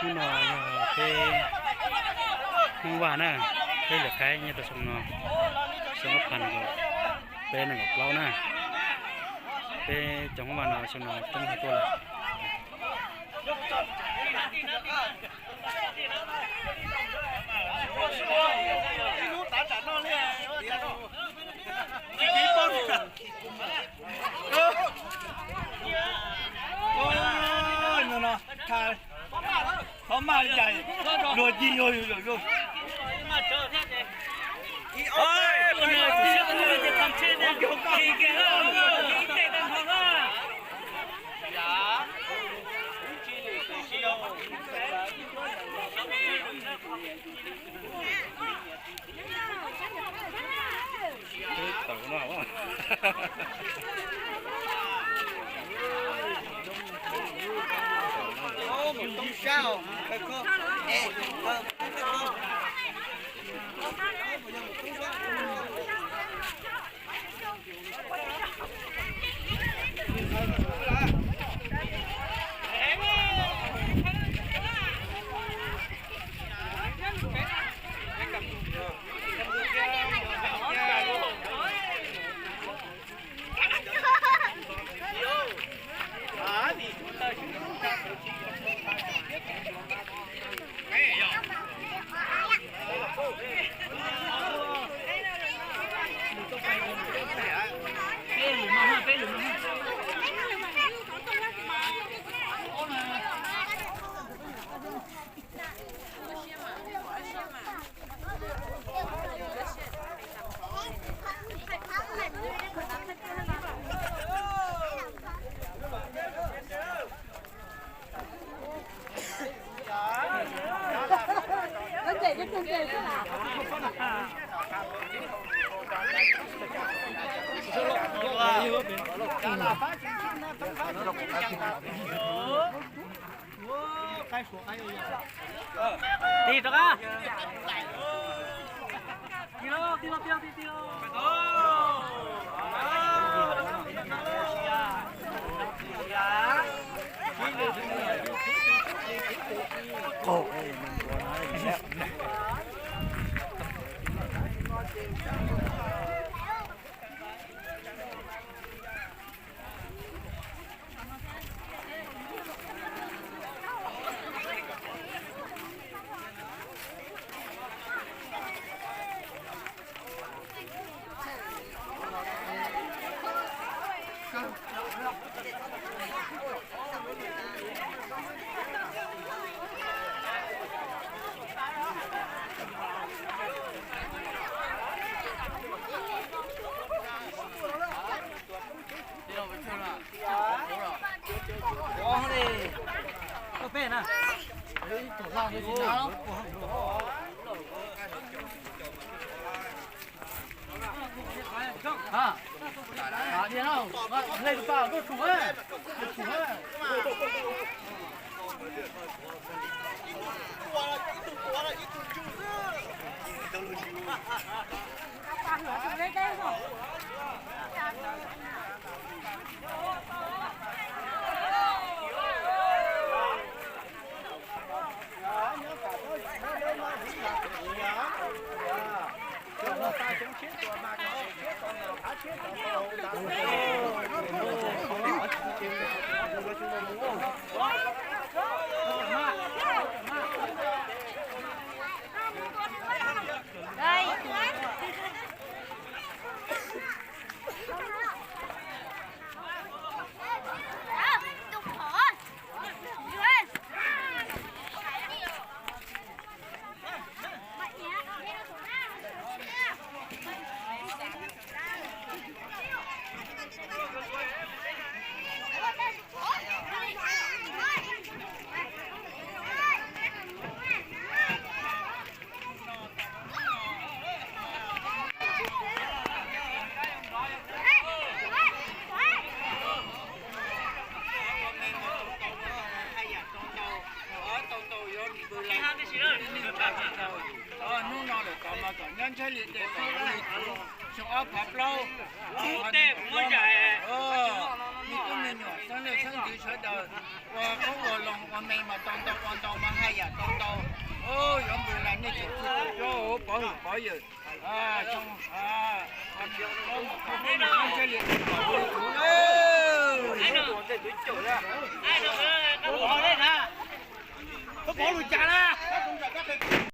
Hnub no yog peb Hmoob Vaj na, peb lwm qaib nyob rau xyoo no, xyoo ob phav nees nkaum peb nees nkaum plaub na, peb cov Hmoob Vaj no xyoo no coob heev tuaj lawm. Qhov maj li cas luag ci yog yus yog yus. Tig rov qab. Tig los, tig los, tig los, tig los. Hnub no lawm tod mas kom nyob ntshaib li tes kom ua li kuv xyoo ob phav plaub, ua li kuv, me tub me nyuam xeeb leej xeeb ntxwv sawv daws ua qoob ua loo ua me mas tau ntau ua ntau mas haj Koj pov lus cas na?